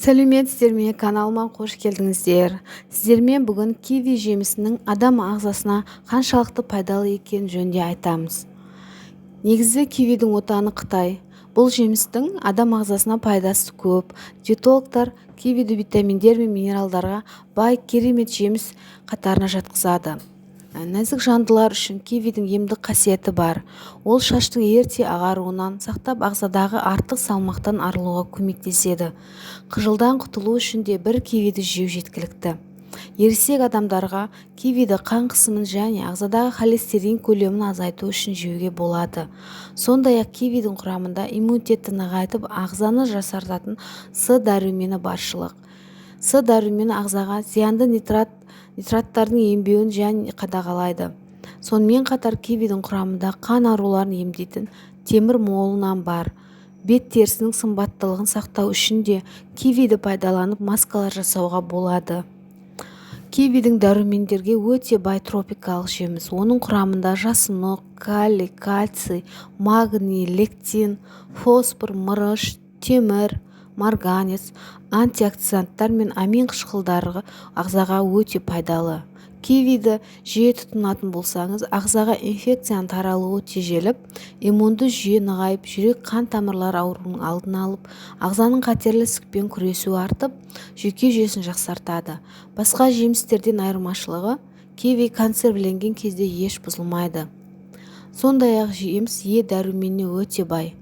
Сәлеметсіздер ме, каналыма қош келдіңіздер! Сіздермен бүгін киви жемісінің адам ағзасына қаншалықты пайдалы екені жөнінде айтамыз. Негізі кивидің отаны Қытай. Бұл жемістің адам ағзасына пайдасы көп. Диетологтар кивиді витаминдер мен минералдарға бай керемет жеміс қатарына жатқызады. Нәзік жандылар үшін кивидің емдік қасиеті бар. Ол шаштың ерте ағаруынан сақтап, ағзадағы артық салмақтан арылуға көмектеседі. Қыжылдан құтылу үшін де бір кивиді жеу жеткілікті. Ересек адамдарға кивиді қан қысымын және ағзадағы холестерин көлемін азайту үшін жеуге болады. Сондай-ақ кивидің құрамында иммунитетті нығайтып, ағзаны жасартатын С дәрумені баршылық. С дәрумені ағзаға зиянды нитраттардың енбеуін және қадағалайды. Сонымен қатар кивидің құрамында қан ауруларын емдейтін темір молынан бар. Бет терісінің сымбаттылығын сақтау үшін де кивиді пайдаланып, маскалар жасауға болады. Кивидің дәрумендерге өте бай тропикалық жеміс. Оның құрамында жасұнық, калий, кальций, магний, лектин, фосфор, мырыш, темір, марганец, антиоксиданттар мен амин қышқылдары ағзаға өте пайдалы. Кивиді жиі тұтынатын болсаңыз, ағзаға инфекцияның таралуы тежеліп, иммунды жүйе нығайып, жүрек қан тамырлары ауруының алдын алып, ағзаның қатерлі ісікпен күресуі артып, жүйке жүйесін жақсартады. Басқа жемістерден айырмашылығы, киви консервіленген кезде еш бұзылмайды. Сондай-ақ жеміс Е дәруменіне өте бай.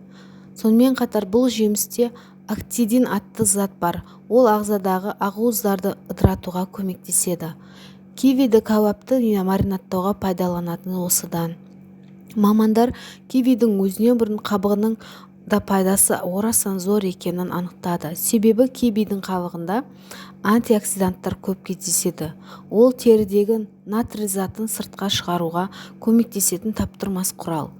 Сонымен қатар бұл жемісте актидин атты зат бар. Ол ағзадағы ақуыздарды ыдыратуға көмектеседі. Кивиді кәуапты маринадтауға пайдаланатыны осыдан. Мамандар кивидің өзінен бұрын қабығының да пайдасы орасан зор екенін анықтады. Себебі кивидің қабығында антиоксиданттар көп кездеседі. Ол терідегі натрий затын сыртқа шығаруға көмектесетін таптырмас құрал.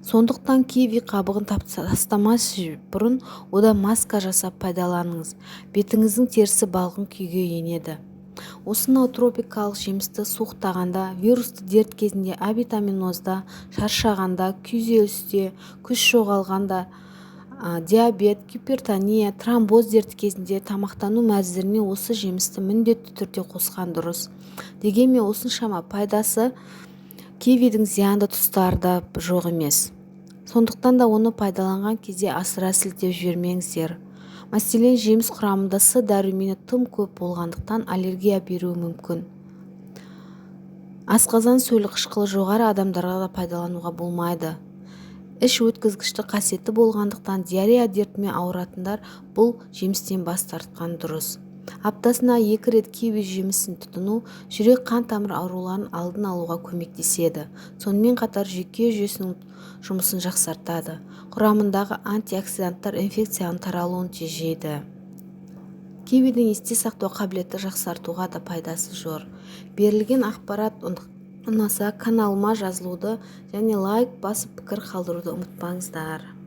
Сондықтан киви қабығын тастамас бұрын одан маска жасап пайдаланыңыз. Бетіңіздің терісі балғын күйге енеді. Осынау тропикалық жемісті суықтағанда, вирусты дерт кезінде, авитаминозда, шаршағанда, күйзелісте, күш жоғалғанда, диабет, гипертония, тромбоз дерті кезінде тамақтану мәзіріне осы жемісті міндетті түрде қосқан дұрыс. Дегенмен осыншама пайдасы кивидің зиянды тұстары да жоқ емес. Сондықтан да оны пайдаланған кезде асыра сілтеп жібермеңіздер. Мәселен, жеміс құрамында С дәрумені тым көп болғандықтан, аллергия беруі мүмкін. Асқазан сөлі қышқылы жоғары адамдарға да пайдалануға болмайды. Іш өткізгіштік қасиеті болғандықтан, диарея дертімен ауыратындар бұл жемістен бас тартқан дұрыс. Аптасына екі рет киви жемісін тұтыну жүрек қан тамыр ауруларының алдын алуға көмектеседі. Сонымен қатар жүйке жүйесінің жұмысын жақсартады. Құрамындағы антиоксиданттар инфекцияның таралуын тежейді. Кивидің есте сақтау қабілетті жақсартуға да пайдасы зор. Берілген ақпарат ұнаса, каналыма жазылуды және лайк басып, пікір қалдыруды ұмытпаңыздар.